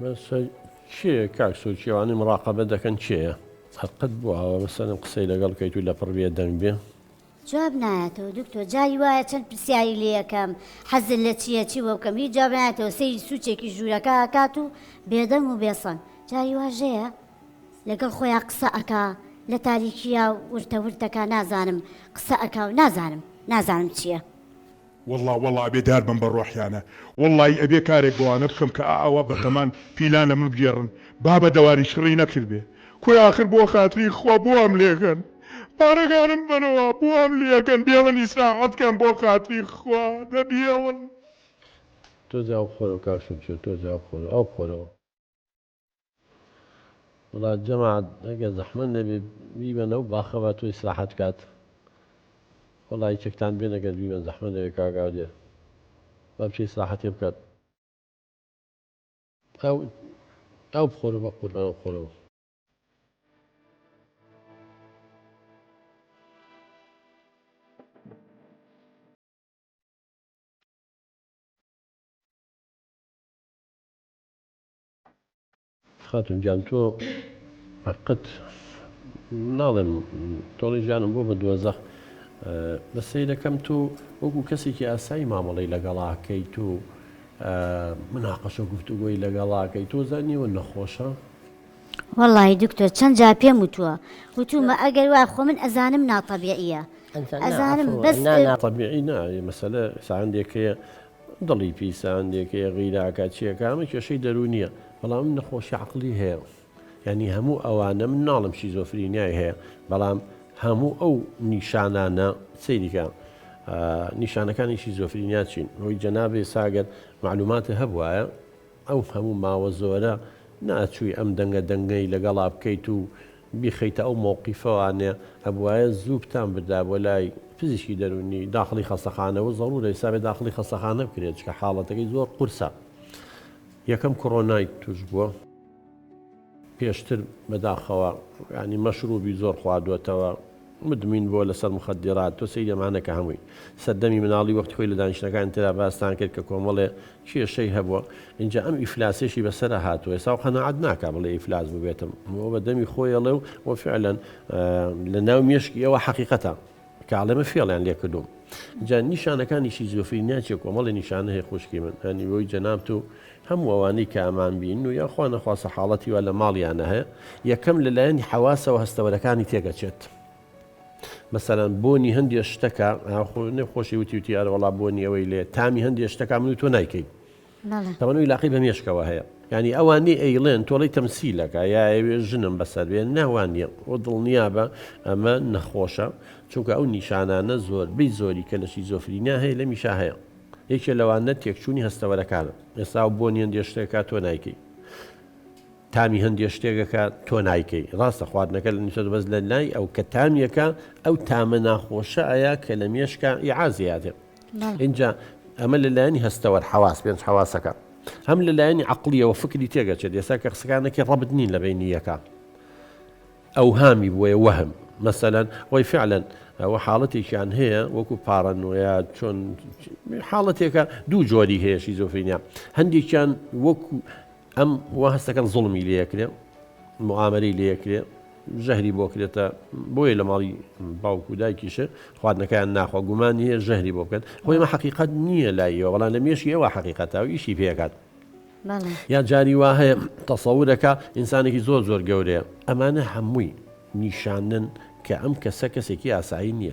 بەسە کێیە کاک سۆرکی ئەوانەی مڕاقەبە دەکەن کێیە؟ هەر قەت بووە ئاوا مەسەلەن قسەی لەگەڵ بکەیت و لەپڕ بێ دەنگ بێ؟ جواب نایەتەوە دکتۆر جاری وایە چەند پرسیاری لێ ئەکەم حەزت لە چیە چی بۆ بکەم هیچ جواب نایەتەوە سەیری سوچێکی ژوورەکە ئەکات و بێدەنگ و بێسەنگ جاری واش هەیە لەگەڵ خۆیا قسە ئەکا لە تاریکیا ورتە ورتەکا نازانم قسە ئەکا و نازانم نازانم چیە. وەڵا وەڵا ئەبێ دار بەم بە ڕۆحیانە وەڵایی ئەبێ کارێک بەوانە بکەم کە ئائەوە بەتەمان پیلان لە من بگێڕن بابە دەواری چڕی نەکردبێ کورە ئاخر بۆ خاتری خوا بۆ وام لێکەن پارەکانم بەنەوە بۆ وام لێکەن بێڵن ئیسراحەت کەم بۆ خاتری خوا دە بێڵن. تۆزێ ئاو بخۆرەوە کاک سورچۆ تۆزێ ئاو بخۆرەوە ئاو بخۆرەوە. وەڵا جەماعەت ئەگەر زەحمەت نەبێ بیبەنەو باخە با تۆ ئیسراحەت بکات وەڵا یەکێکتان بێن ئەگەر بیبەن زەحمەت نەبێ کاک ئاودێر با بچێ ئیسراحەتێ بکات ئاو ئاو بخۆرەوە بەقوربان ئاو بخۆرەوە. خاتون گیان تۆ قەت ناڵێم تۆڵی ژیانم بۆ بە دۆزەخ بە سەیرەکەم تۆ وەکو کەسێکی ئاسایی مامەڵەی لەگەڵاکەی تۆ مناقەشە گفتوگۆی لەگەڵاکەی تۆ زانیەوە نەخۆشە وەڵی دکتۆر چەند جار پێم وتووە وتومە ئەگەر وا خۆ من ئەزانم ناتەبیعیە ئەزانم بەس ناتەبیعی نا مەسەلە ساندێکەیە دڵی پیسە هەندێک هەیە غیرە ئەکات چی ئەکا ئەمە کێشەی دەروونیە بەڵام ئەم نەخۆشی عەقڵی هەیە یعنی هەموو ئەوانە من ناڵم شیزۆفرینیای هەیە بەڵام هەموو ئەو نیشانانە سەیریکە نیشانەکانی شیزۆفرینیا چین هۆی جەنابێ ساگەر معلوماتە هەبوایە ئەو هەموو ماوە زۆرە ناچووی ئەم دەنگە دەنگەی لەگەڵا بکەیت و بیخەیتە ئەو مەوقیفەوانێ ئەبوایە زوو بتان بردا بۆ لای پزیشکی دەروونی داخڵی خەستەخانە و زەڕورە ئێستا بێ داخڵی خەستەخانە بکرێت چکە حاڵەتەکەی زۆر قورسە یەکەم کۆرۆنای توش بووە پێشتر بەداخەوە ینی مەشروبی زۆر خواردوەتەوە مدمین بووە لەسەر مخدرات تۆ سەیری ئەمانە کە هەمووی سەردەمی مناڵی وەختی خۆی لە دانیشتنەکانی ترا باستان کرد کە کۆمەڵێ کێشەی هەبووە ئینجا ئەم ئیفلاسێشی بەسەرا هاتووە ئێستا و قەناعەت ناکا بڵێ ئیفلاس بووبێتم بۆ بە دەمی خۆی ئەڵێ و وە فعلەن لە ناو مێشکی ئەوە حەقیقەتە کە ئەڵێ من فێڵیان لێ کردووم جا نیشانەکانی شیزۆفرینیا چیە کۆمەڵی نیشانە هەیە خوشکی من هەنی بۆی جەنابت و هەموو ئەوانەی کە ئەمان بین و یا خوا نەخواستە حاڵەتی وا لە ماڵیانە هەیە یەکەم لەلایەنی حەواسەوە هەستەوەرەکانی تێگەچێت مەسەلەن بۆنی هەندێ شتەکە نێ خۆشی وتی وتی ئەرە وەڵا بۆنی ئەوەی لێ تامی هەندێ شتەکە من و تۆ نایکەین تەمەن عیلاقەی بە مێشکەوە هەیە یعنی ئەوانی ئەیڵێن تۆڵەی تەمسیلەکە یا ئەوێ ژنم بەسەر بێ ناوانە و دڵنیابە ئەمە نەخۆشە چونکە ئەو نیشانانە زۆربەی زۆری کە لە شیزۆفرینیا هەیە لە میشا هەیە یەکێ لەوانە تێکچوونی هەستەوەرەکانە ئێستا بۆنی هەندێ شتێکە تۆ نایکەی تامی هەندێ شتێکەکە تۆ نایکەی ڕاستە خواردنەکە لە نووسەر بەس لە لای ئەو کە تامیەکە ئەو تامە ناخۆشە ئەیا کە لە مێشکە ئیعازیاتێ اینجا ئەمە لە لایەنی هەستەوەر حەواس پێنج حەواسەکە هەم لە لایەنی عقلیەوە فکری تێگەچێت ئێستا کە قسەکانەکەی ڕەبت نین لە بینی یەکە ئەوهامی بۆیە وەهم مەسەلەن وەی فعلەن ئەوە حاڵەتێکیان هەیە وەکو پاڕەنۆیا چۆن حاڵەتێکە دوو جۆری هەیە شیزۆفرینیا هەندێکیان وەکو ئەم وا هەستەکەن زوڵمی لێکرێ معامەرەی لێکرێ ژەهری بۆ کرێتە بۆیە لە ماڵی باوک و دایکیشە خواردنەکەیان ناخوا گومان هەیە ژەهری بۆ بکەن خۆی مە حقیقت نییە لایەوە بەڵام لە مێشکی ئەوە حقیقەتە و ئیشی پێکات یا جاری وا هەیە تەسەورەکە ئینسانێکی زۆر زۆر گەورەیە ئەمانە هەمووی نیشانن کە ئەم کەسە کەسێکی ئاسایی نییە.